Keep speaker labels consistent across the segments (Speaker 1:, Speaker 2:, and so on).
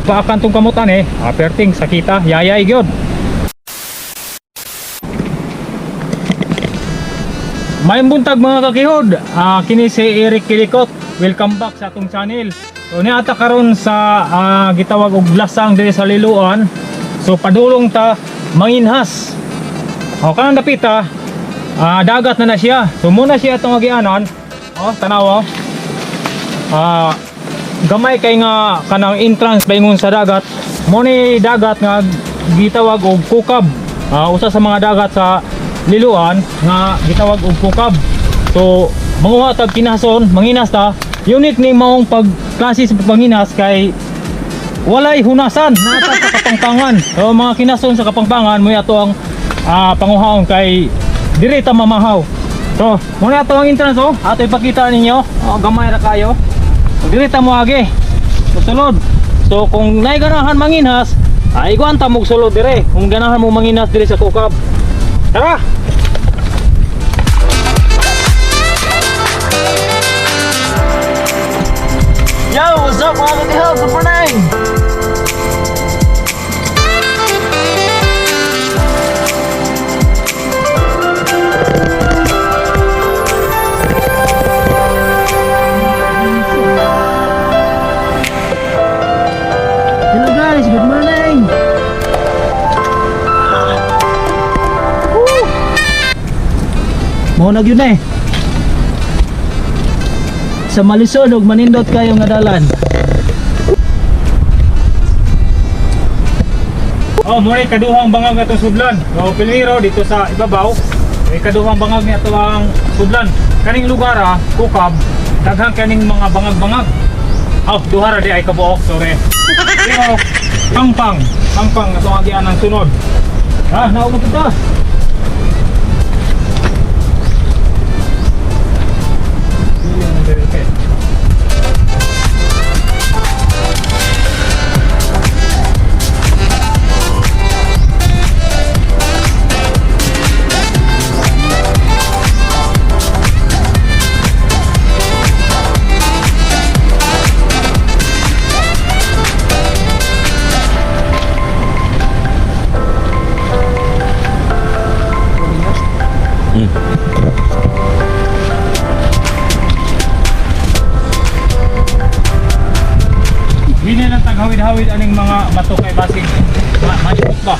Speaker 1: Paakan tong kamutan eh. Ah, perting sakita, yayay gyud. Maayong buntag, mga kakihod. Ah, kini si Eric Kilikot. Welcome back sa atong channel. So niata karon sa gitawag og Lasang diri sa Liloan. So padulong ta manginhas. O kanang dapita, dagat na na siya. So muna siya atong agianan. Oh, tanaw oh. Gamay kay nga kanang entrance paingon sa dagat. Mo ni dagat nga gitawag og Kukab. Usa sa mga dagat sa Liloan nga gitawag og Kukab. So manguha tag kinason, manginas ta. Unique ni maong pag klase sa panginas kay walay hunasan nata sa Kapangpangan. So mga kinason sa Kapangpangan mo ato ang panguhaon kay diri ta mamahaw. So mo na ato ang entrance oh. Ato ipakita ninyo. Oh, gamay ra kayo. Diri ta mo agi. Musulod. So kung naay ganahan manginhas, ay iguan ta mo sulod dire. Kung ganahan mo manginhas dire sa Kukab. Tara.
Speaker 2: Yo, what's up, mga kakihod? Good morning! Hello guys, good morning! Woo! Mao na gyud eh. Sa malisod og manindot kayo nga dalan.
Speaker 1: Oh, mo ni kaduhang bangag atong sudlan. So piliro dito sa ibabaw, may kaduhang bangag ni ato ang sudlan. Kaning lugar Kukab, daghan kaning mga bangag-bangag. Oh, duha ra di ay kabuok, sorry. Pero pangpang, pangpang atong agian ang sunod. Ah, nauma kita. Dili na diri kay. Hindi na lang taghawid-hawid aning mga bato kay basig malikot ba.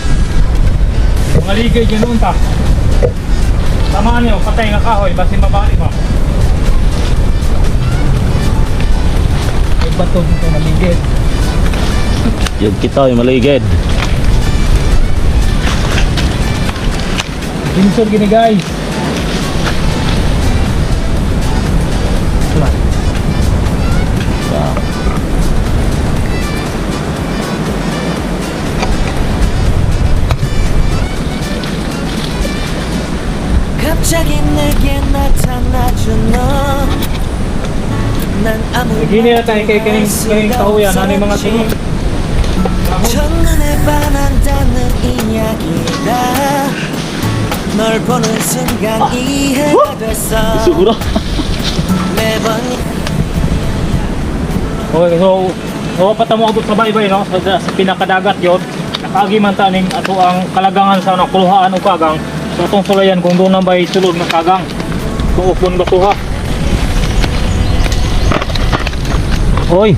Speaker 1: Mga ligay dyan noon ta. Tamaan niyo, patay nga kahoy, basin mabali ba.
Speaker 2: May bato dito maligid.
Speaker 3: Yung kita yung maligid.
Speaker 1: Binsog gini, guys.
Speaker 4: 갑자기 내게 나타나준 너. 난 아무
Speaker 1: Gini na tayo kay kining kahuyan, ano yung mga tunok.
Speaker 4: 첫눈에 반한다는 이야기가 널 보는 순간 이해가 됐어.
Speaker 3: Siguro.
Speaker 4: 매번
Speaker 1: Okay, so so pa ta mo abot sa baybay no, sa pinakadagat yon. Nakaagi man ta ning ato ang kalagangan sa ano, kuluhaan og kagang. So atong sulayan kung doon na bay sulod nga kagang. Tuokon batuha. Oy,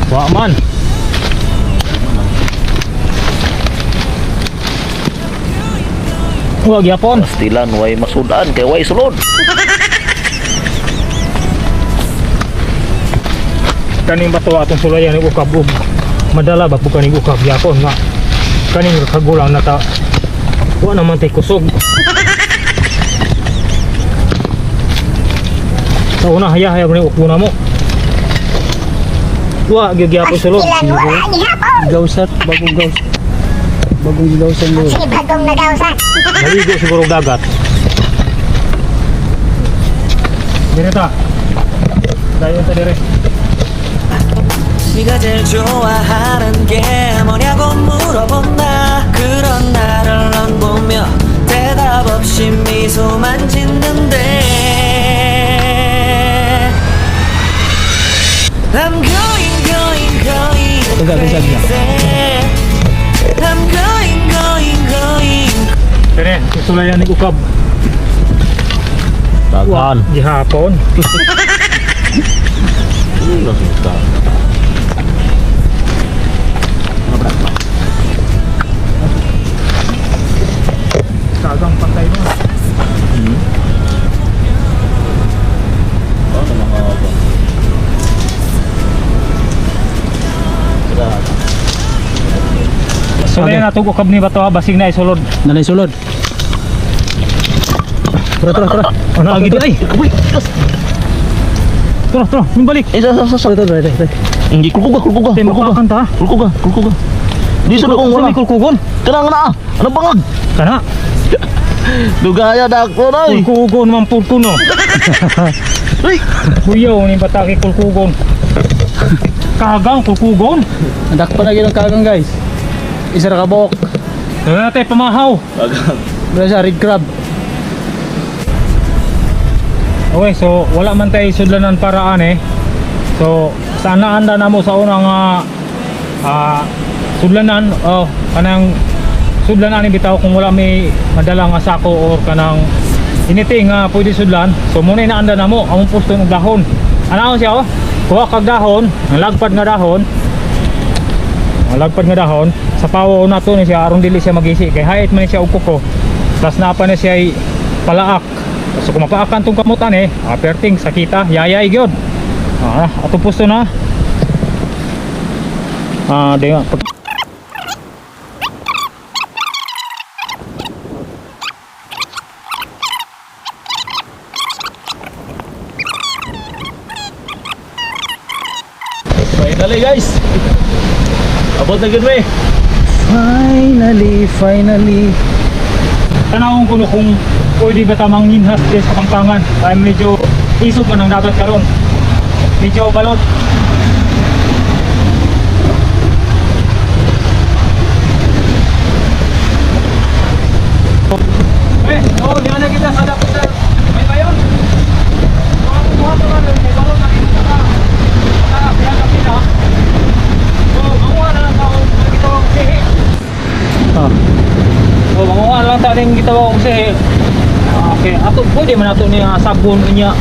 Speaker 1: wa man. Wa gyapon.
Speaker 3: Pastilan way masudan kay way sulod.
Speaker 1: Kaning bato atong sulayan og ukab ug madala ba po kaning ukab gyapon nga kaning kagulang na ta wa naman tay kusog. Sa una haya-haya mo ni ukbo na mo. Wa gyud gyapon sulod.
Speaker 5: Ilan wala ni hapon.
Speaker 2: Gawsat, bagong gaws. Bagong gawsan mo.
Speaker 5: Si bagong nagawsat.
Speaker 1: Maligo siguro og dagat. Dire ta. Dayon ta dire.
Speaker 4: 네가 제일 좋아하는 게 뭐냐고 물어본 나. 그런 나를 넌 보며 대답 없이 미소만 짓는데 I'm good.
Speaker 2: Taga, taga, taga.
Speaker 4: crazy. I'm going, going, going.
Speaker 1: Kene, isulayan ni ukab.
Speaker 3: Daghan.
Speaker 1: Gihapon. Kagang patay mo.
Speaker 3: Ano mga ba?
Speaker 1: Sulayan na itong ukab ni Bato ha, basig na isulod.
Speaker 2: Nanay sulod. Tara, tara, tara.
Speaker 1: Ano agi di ay? Tara, tara, balik.
Speaker 3: Eh, sa sa sa.
Speaker 2: Tara, tara, tara, tara.
Speaker 3: Hindi kulkuga, kulkuga.
Speaker 1: Tay,
Speaker 3: Kulkuga.
Speaker 1: mapakan ta.
Speaker 3: Kulkuga, kulkuga. Di sa kung wala.
Speaker 1: Sa may kulkugon.
Speaker 3: Kana nga na. Ano bangag?
Speaker 1: Kana.
Speaker 3: Dugaya na ako nay.
Speaker 1: Kulkugon man pud kuno.
Speaker 3: Uy!
Speaker 1: Kuyaw ni bataki kulkugon. Kagang kulkugon.
Speaker 2: Andak pa na ginang kagang, guys. Isa ra ka buok.
Speaker 1: Tara tayo pamahaw.
Speaker 3: Dagang.
Speaker 2: Wala siya, red crab.
Speaker 1: Okay, so wala man tayo sudlanan paraan eh. So sana anda na mo sa unang sudlanan, oh, kanang sudlanan ni bitaw kung wala may madala nga sako or kanang anything nga pwede sudlan. So muna inaanda na mo among pusto ng dahon. Ano siya oh? Kuha kag dahon, ang lagpad nga dahon. Ang lagpad nga dahon sa pawo na to ni siya aron dili siya magisi kay hayit man ni siya og kuko. Plus napa na siya ay palaak. So kung mapaakan tong kamutan eh, perting sakita, yayay gyud. Ato pusto na. Di nga.
Speaker 3: Finally, guys. Abot na gud me.
Speaker 2: Finally, finally.
Speaker 1: Tanawon ko no kung pwede ba tamang ninhas din sa Pampangan. Ay medyo isog man ang dagat karon. Medyo balot. Eh, oh, diyan na kita sa dapat sa may bayon. Mga kuha pa man, may balot na kita ka. Ah, kaya ka pina. So, manguha na lang tao, kita ang sihi.
Speaker 2: Ah.
Speaker 1: So, manguha na lang tayo ng kita og sihi. Okay, ato pwede man ato niya sabon niya.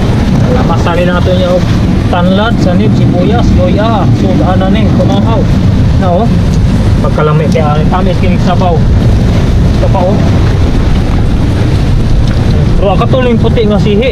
Speaker 1: Masali na ato niya og tanlad, sanib, sibuyas, loya, sudan na ni, kumahaw. Na oh. Pagkalami kaya tamis kinig sabaw. Ito pa oh. Pero katuloy puti nga sihi.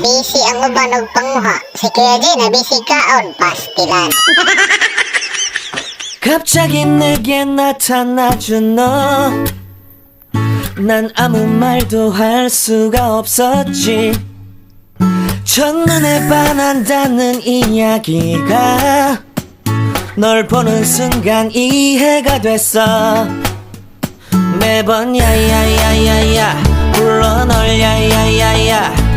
Speaker 5: Busy ang uban og panguha. Si Kuya J na busy kaon pastilan.
Speaker 4: 갑자기 내게 나타나준 너. 난 아무 말도 할 수가 없었지. 첫눈에 반한다는 이야기가 널 보는 순간 이해가 됐어. 매번 야야야야야 불러 널 야야야야.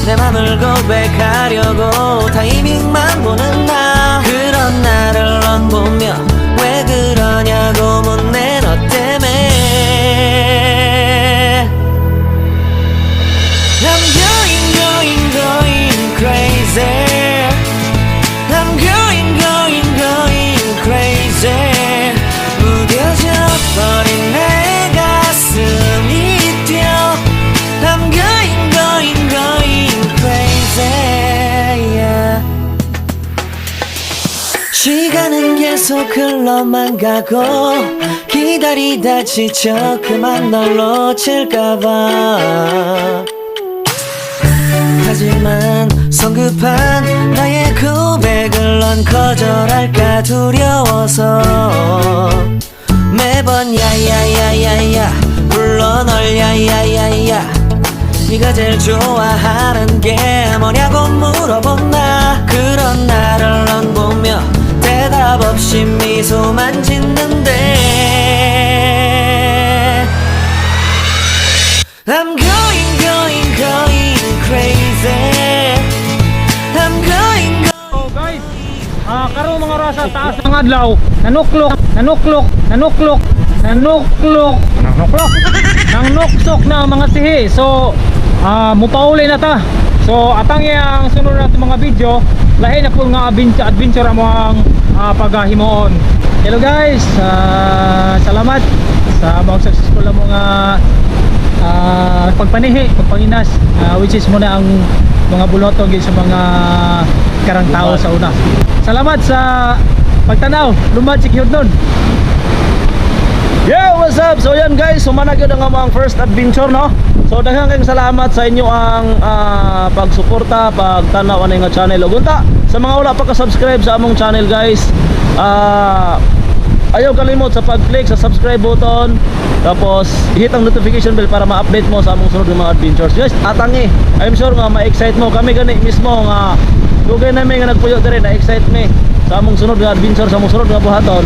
Speaker 4: 내 맘을 고백하려고 타이밍만 보는 나. 그런 나를 넌 보며 왜 그러냐고 묻네. 너 때문에 I'm going going going crazy. I'm going going going crazy. 무뎌져 버린 내 가슴이 뛰어. I'm going going going crazy, yeah. 시간은 계속 흘러만 가고 기다리다 지쳐 그만 널 놓칠까봐. 하지만 성급한 나의 고백을 넌 거절할까 두려워서 매번 야야야야야 불러 널 야야야야. 네가 제일 좋아하는 게 뭐냐고 물어본 나. 그런 나를 넌 보며 대답 없이 미소만 짓는데. I'm going going going crazy. I'm going
Speaker 1: So guys, karon mga rasa, taas ng adlaw, nanuklok, nanuklok, nanuklok, nanuklok, nanuklok, nangnuksok na ang mga sihi. So, mupauli na ta. So, atang ang sunod nato mga video, lahi na po nga adventure, adventure amo ang paghimuon.
Speaker 2: Hello guys, salamat sa mga successful na mga pagpanihi, pagpanginas, which is muna ang mga buloto gyud sa mga karang tao sa una. Salamat sa pagtanaw, lumad si nun.
Speaker 3: Yeah, what's up? So yan guys, humana gyud ang among first adventure, no. So daghang kayong salamat sa inyo ang pagsuporta, pagtanaw ani nga channel. Ug unta sa mga wala pa ka-subscribe sa among channel guys, ayaw kalimot sa pag-click sa subscribe button, tapos hit ang notification bell para ma-update mo sa among sunod nga mga adventures. Guys, atangi. I'm sure nga ma-excite mo kami gani mismo nga dugay namin nga nagpuyo diri, na-excite mi sa among sunod nga adventure, sa among sunod nga buhaton.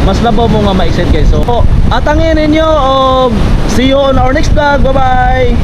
Speaker 3: Mas labaw mo nga ma-excite guys. So, atangin ninyo og see you on our next vlog. Bye-bye.